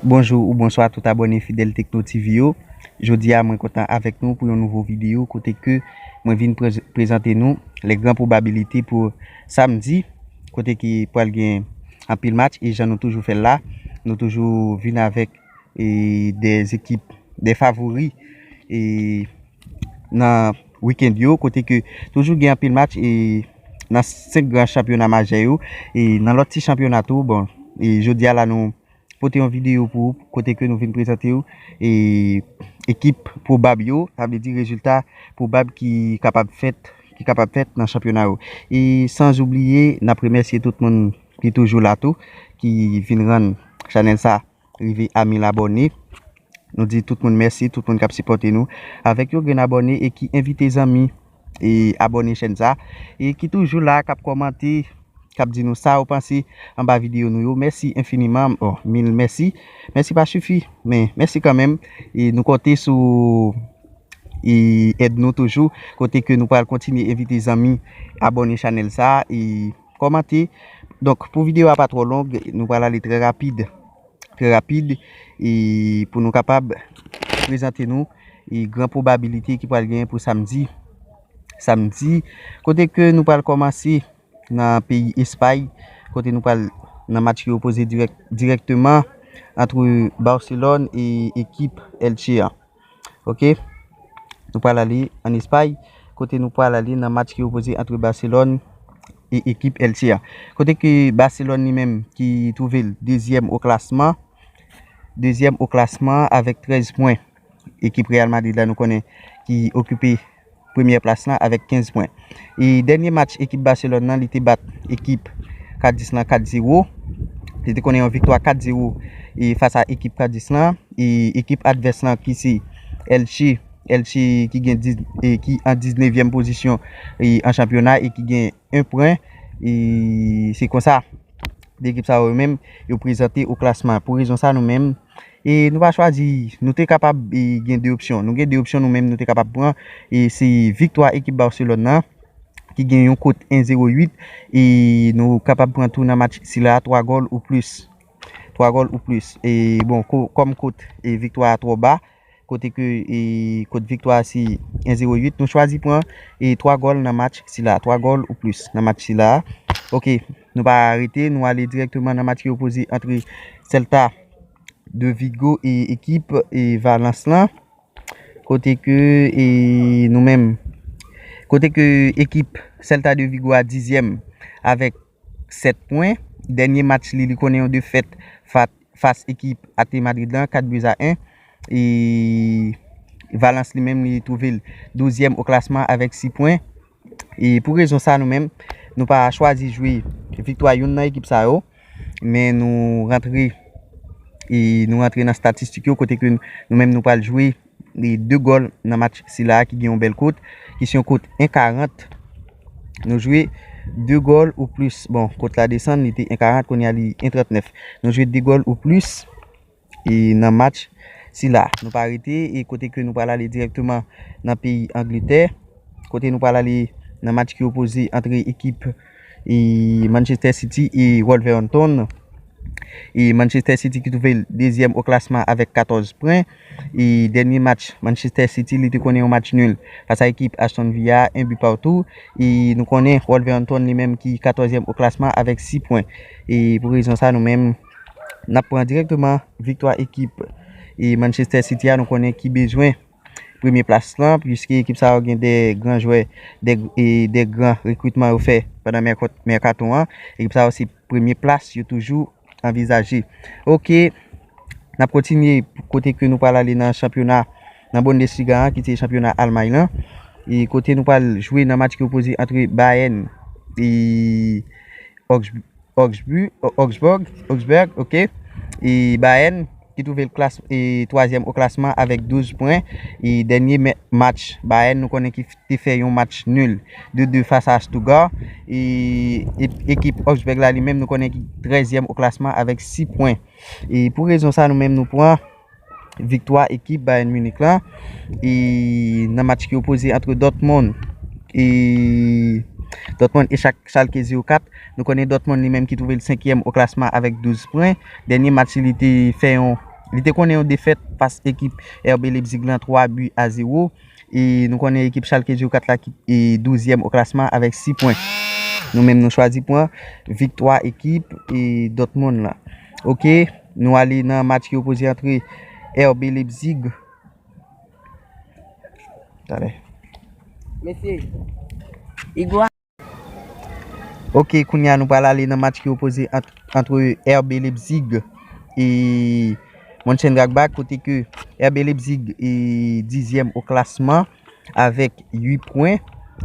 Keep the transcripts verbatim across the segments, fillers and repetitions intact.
Bonjou ou bonswa tout abòne fidèl Tekno TV yo. Jodi a mwen kontan avèk nou pou yon nouvo videyo kote ke mwen vin prez- prezante nou les grandes probabilités pou samdi kote ki pral gen anpil match e jan nou toujou fè l la, nou toujou vin avèk e de ekip, de favori e nan weekend yo kote ke toujou gen anpil match e nan senk gran chanpyona majè yo e nan lòt ti chanpyona tou bon e jodi a la nou pote yon videyo pou ou kote ke nou vin prezante ou e ekip probab yo, sa vle di rezilta probab ki kapab fèt ki kapab fèt nan chanpyona yo. E san oubliye n ap remèsye tout moun ki toujou la tou ki vin rann chanèl sa rive a mil abòne. Nou di tout moun mèsi, tout moun k ap sipòte nou avèk yon grenn abòne e ki envite zanmi e abòne chèn sa e ki toujou la k ap kòmante, k ap di nou sa yo panse anba videyo nou yo. Mèsi enfiniman. Oh, mil mèsi. Mèsi pa sifi, men mèsi kanmenm. E nou konte sou e èd nou toujou kote ke nou pral kontinye envite zanmi abòne chanèl sa e kòmante. Donk pou videyo a pa twò long, nou pral ale trè rapid, trè rapid e pou nou kapab prezante nou e gran probabilite ki pral genyen pou samdi. Samdi, kote ke nou pral kòmanse nan peyi Espay, kote nou pral nan match ki opoze dirèk, dirèkteman antre Barcelone e ekip Elche an. Ok, nou pral ale an Espay, kote nou pral ale nan match ki opoze antre Barcelone e ekip Elche an. Kote ke Barcelone li menm ki twouve l dezyèm o klasman, dezyèm o klasman avèk trèz pwen. Ekip Real Madrid la nou konnen ki okipe premyè plas lan avèk kenz pwen. E dènye match ekip Barcelone nan li te bat ekip Cadiz lan kat zewo. Li te konnen yon viktwa kat zewo e fas a ekip Cadiz lan. E ekip advès lan ki se Elche, Elche ki gen dis, e ki an diznevyèm pozisyon e an chanpyona e ki gen en pwen. E se konsa de ekip sa yo menm yo prezante o klasman. Pou rezon sa nou menm e nou pa chwazi, nou te kapab e gen de opsyon. Nou gen de opsyon nou menm nou te kapab pran e se viktwa ekip Barcelone nan ki gen yon kot en zewo uit e nou kapab pran tou nan match sila twa gòl ou plis. Twa gòl ou plis. E bon, ko- kòm kot e viktwa a twò ba, kote ke e kot viktwa a se en zewo uit, nou chwazi pran e twa gòl nan match sila, twa gòl ou plis nan match sila. Ok, nou pa rete, nou ale dirèkteman nan match ki opoze antre Celta de Vigo e ekip e Valence lan. Kote ke e nou menm, kote ke ekip Celta de Vigo a dizyèm avèk sèt pwen. Dènye match li, li konnen yon defèt fa- fas ekip Ate Madrid lan, kat bi a en. E Valence li menm li twouve l douzyèm o klasman avèk sis pwen. E pou rezon sa nou menm, nou pa chwazi jwe viktwa youn nan ekip sa yo, men nou rantre e nou rantre nan statistik yo kote ke nou menm nou pral jwe e de gòl nan match sila ki gen yon bèl kot, ki se yon kot en karant. Nou jwe de gòl ou plis. Bon, kot la desann, li te en karant, kounye a li en trantnèf. Nou jwe de gòl ou plis e nan match sila. Nou pa rete e kote ke nou pral ale dirèkteman nan peyi Angletè, kote nou pral ale nan match ki opoze antre ekip e Manchester City e Wolverhampton. E Manchester City ki twouve l dezyèm o klasman avèk katòz pwen. E dènye match Manchester City li te konnen yon match nil fas a ekip Aston Villa, en bi patou. E nou konnen Wolverhampton li menm ki katòzyèm o klasman avèk sis pwen. E pou rezon sa nou menm n ap pran dirèkteman viktwa ekip e Manchester City a, nou konnen ki bezwen premye plas lan, piske ekip sa yo gen de gran jwè, de, e de gran rekritman yo fè pandan mèkot- mèkato an. Ekip sa yo se premye plas yo toujou anvizaje. Ok, n ap kontinye kote ke nou pral ale nan chanpyona, nan Bundesliga an, ki se chanpyona Almay lan. E kote nou pral jwe nan match ki opoze antre Bayern e Augs- Augsburg, Augsburg, Augsburg, ok. E Bayern ki twouve l klas e twazyèm o klasman avèk douz pwen. E dènye mè- match Bayern nou konnen ki te fè yon match nil de de fas a Stuttgart. E, e ekip Augsburg la li menm nou konnen ki trèzyèm o klasman avèk sis pwen. E pou rezon sa nou menm nou pran viktwa ekip Bayern Munich lan. E nan match ki opoze antre Dortmund e Dortmund e Schalke zewo kat, nou konnen Dortmund li menm ki twouve l senkyèm o klasman avèk douz pwen. Dènye match li te fè yon li te konnen yon defèt fas ekip R B Leipzig lan twa bi a zewo. E nou konnen ekip Schalke zero kat la ki e douzyèm o klasman avèk sis pwen. Nou menm nou chwazi pran viktwa ekip e Dortmund lan. Ok, nou ale nan match ki opoze antre R B Leipzig. Talè. Mesye, Igor. Ok, kounye a nou pral ale nan match ki opoze ant, antre R B Leipzig e Mönchengladbach, kote ke R B Leipzig e dizyèm o klasman avèk uit pwen.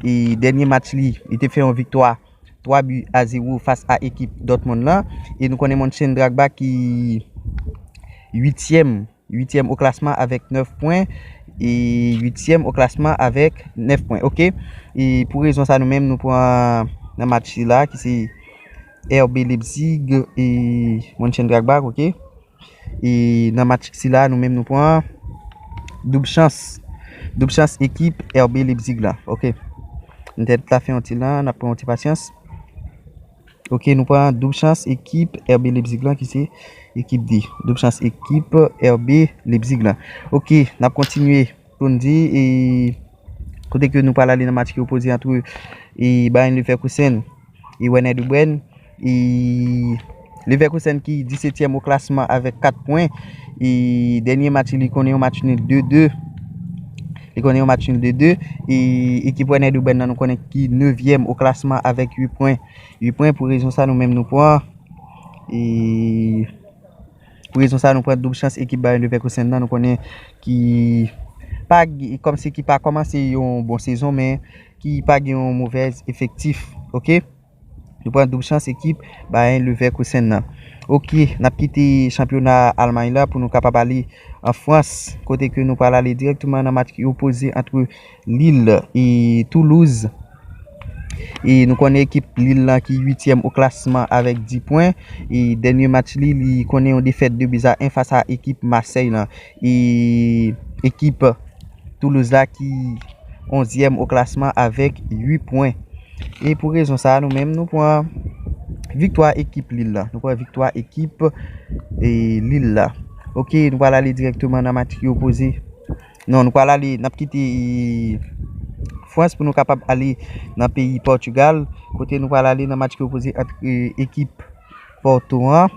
E dènye match li, li te fè yon viktwa twa bi a zewo fas a ekip Dortmund lan. E nou konnen Mönchengladbach ki uityèm, uityèm o klasman avèk nèf pwen. E uityèm o klasman avèk nèf pwen. Ok. E pou rezon sa nou menm nou pran nan match sila ki se R B Leipzig e Mönchengladbach, ok. E nan match sila nou menm nou pran doub chans. Doub chans ekip R B Leipzig la. Ok. Entènèt la fè yon ti lan, n ap pran yon ti pasyans. Ok, nou pran doub chans ekip R B Leipzig lan ki se ekip D. Doub chans ekip R B Leipzig lan. Ok, n ap kontinye pou n di e kote ke nou pral ale nan match ki opoze antre e Bayern Leverkusen e Werder Bremen. E Leverkusen ki disetyèm o klasman avèk kat pwen. E dènye match li konnen yon match nil de de. Li konnen yon match nil de de. E ekip Werder Bremen nan nou konnen ki nevyèm o klasman avèk uit pwen. Uit pwen, pou rezon sa nou menm nou pran. E pou rezon sa nou pran doub chans ekip Bayern Leverkusen nan, nou konnen ki pa gen, kòmsi ki pa kòmanse yon bon sezon, men ki pa gen yon movèz efektif. Ok. Nou pran doub chans ekip Bayern Leverkusen nan. Ok, n ap kite chanpyona Almay la pou nou kapab ale an Frans, kote ke nou pral ale dirèkteman nan match ki opoze antre Lille e Toulouse. E nou konnen ekip Lille lan ki uityèm o klasman avèk dis pwen. E dènye match li, li konnen yon defèt de bi a en fas a ekip Marseille lan. E ekip Toulouse la ki onzyèm o klasman avèk uit pwen. E pou rezon sa a, nou menm, nou pran viktwa ekip Lille la. Nou pran viktwa ekip e Lille la. Ok, nou pral ale dirèkteman nan match ki opoze. Non, nou pral ale, n ap kite e Frans pou nou kapab ale nan peyi Pòtigal, kote nou pral ale nan match ki opoze ant e ekip Porto an.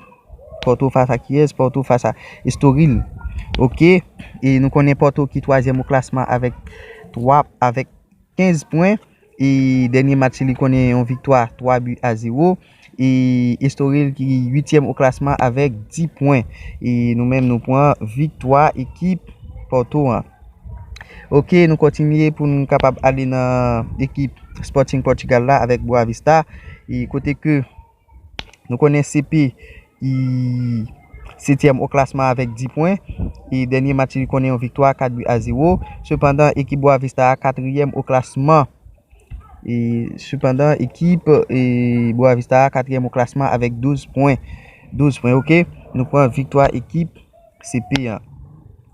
Porto fas a kiyès? Porto fas a Estoril. Ok. E nou konnen Porto ki twazyèm o klasman avèk twa, avèk kenz pwen. E dènye match li konnen yon viktwa twa bi a zewo. E Estoril ki uityèm o klasman avèk dis pwen. E nou menm nou pran viktwa ekip Porto an. Ok, nou kontinye pou nou kapab ale nan ekip Sporting Portugal la avèk Boa Vista. E kote ke nou konnen C P ki setyèm o klasman avèk dis pwen. E dènye match li konnen yon viktwa kat bi a zewo. Sepandan, ekip Boa Vista a katriyèm o klasman. E sepandan, ekip e Boa Vista a katriyèm o klasman avèk douz pwen. Douz pwen, ok. Nou pran viktwa ekip C P an.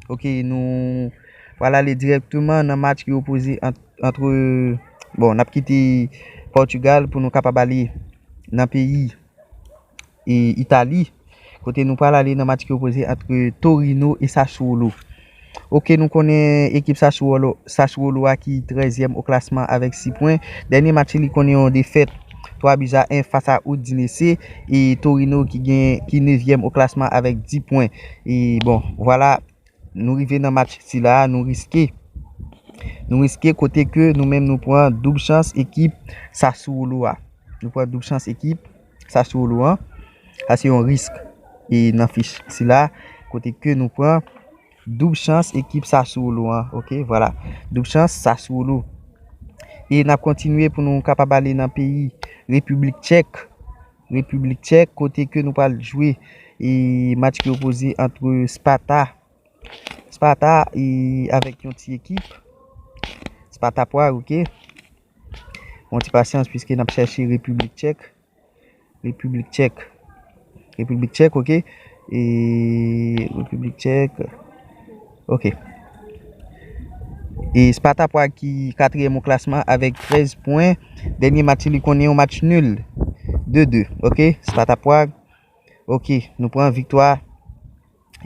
Ok, nou pral ale dirèkteman nan match ki opoze ant, antre, bon, n ap kite Pòtigal pou nou kapab ale nan peyi e Itali, kote nou pral ale nan match ki opoze antre Torino e Sassuolo. Ok, nou konnen ekip Sassuolo, Sassuolo a ki trèzyèm o klasman avèk sis pwen. Dènye match li konnen yon defèt twa bi a en fas a Udinese e Torino ki gen, ki nevyèm o klasman avèk dis pwen. E bon, vwala, nou rive nan match sila a, nou riske. Nou riske kote ke nou menm nou pran doub chans ekip Sassuolo a. Nou pran doub chans ekip Sassuolo an. Sa se yon risk e nan fich sila, kote ke nou pran doub chans ekip Sassuolo an. Ok, vwala. Doub chans Sassuolo. E n ap kontinye pou nou kapab ale nan peyi Repiblik Tchèk. Repiblik Tchèk, kote ke nou pral jwe e match ki opoze antre Sparta. Sparta e avèk yon ti ekip. Sparta Prag, ok. Yon ti pasyans, piske n ap chèche Repiblik Tchèk. Repiblik Tchèk. Repiblik Tchèk, ok. E Repiblik Tchèk. Ok. E Sparta Prag ki katriyèm o klasman avèk trèz pwen. Dènye match li konnen yon match nil. De de, ok. Sparta Prag. Ok, nou pran viktwa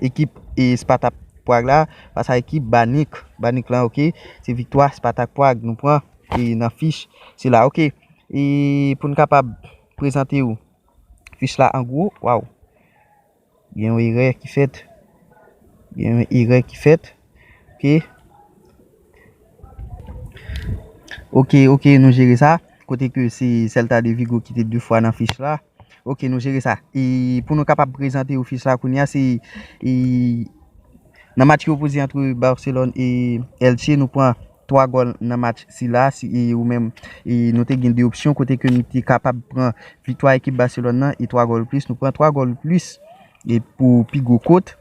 ekip e Sparta Prague la, fas a ekip Banik. Banik lan, ok. Se viktwa Sparta Prague nou pran e nan fich sila, ok. E pou n kapab prezante w fich la an gwo, waw. Gen yon erè ki fèt. Gen yon erè ki fèt. Ok. Ok, ok, nou jere sa. Kote ke se Celta de Vigo ki te de fwa nan fich la. Ok, nou jere sa. E pou nou kapab prezante yo fich la kounye a, se e, nan match ki opoze antre Barcelone e Elche, nou pran twa gòl nan match sila. Si, e, ou menm, e, nou te gen de opsyon kote ke nou te kapab pran viktwa ekip Barcelone nan e twa gòl plis. Nou pran twa gòl plis e pou pi gwo kot.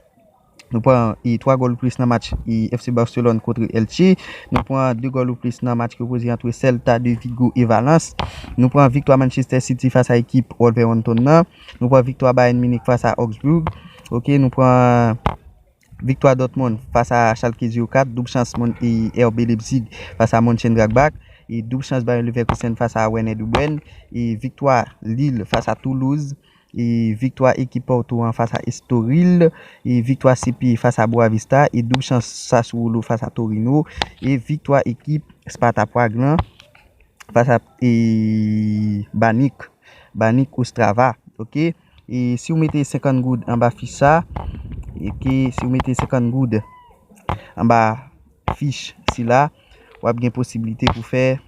Nou pran e twa gòl plis nan match e F C Barcelone kont Elche. Nou pran de gòl ou plis nan match ki opoze antre Celta de Vigo e Valence. Nou pran viktwa Manchester City fas a ekip Wolverhampton nan. Nou pran viktwa Bayern Munich fas a Augsburg. Ok, nou pran viktwa Dortmund fas a Schalke zero kat, doub chans Mon e R B Leipzig fas a Mönchengladbach, e doub chans Bayer Leverkusen fas a Werder Bremen, e viktwa Lille fas a Toulouse, e viktwa ekip Porto an fas a Estoril, e viktwa C P fas a Boavista, e doub chans Sassuolo fas a Torino, e viktwa ekip Sparta Prague lan fas a e, Banik, Banik Ostrava, ok? E si w mete senkant goud anba fich sa, ok, si w mete senkant goud anba fich sila, w ap gen posiblite pou fè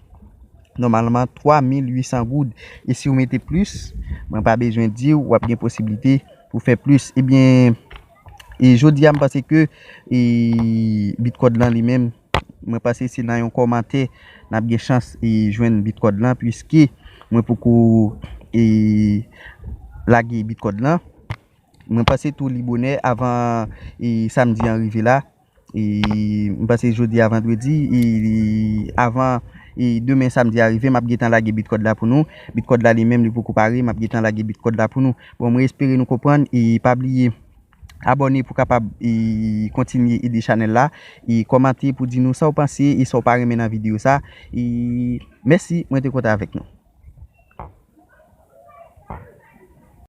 nòmalman twa mil uit san goud. E si w mete plis, mwen pa bezwen di w, w ap gen posiblite pou fè plis. Ebyen, e jodi a, m panse ke e, Bitcode lan li menm, mwen panse se nan yon kòmantè n ap gen chans e, jwenn Bitcode lan, piske mwen poko e, lage Bitcode lan. Mwen panse tou li bonè avan e, samdi an rive la. E, m panse jodi a vandredi, e, avan e, demen samdi a rive, m ap gentan lage Bitcode la pou nou. Bitcode la li menm, li poko pare, m ap gentan lage Bitcode la pou nou. Bon, mwen espere nou konprann e pa bliye abòne pou kapab e, kontinye ede chanèl la. E kòmante pou di nou sa w panse e sa w pa renmen nan videyo sa. E mèsi, mwen te kontan avèk nou.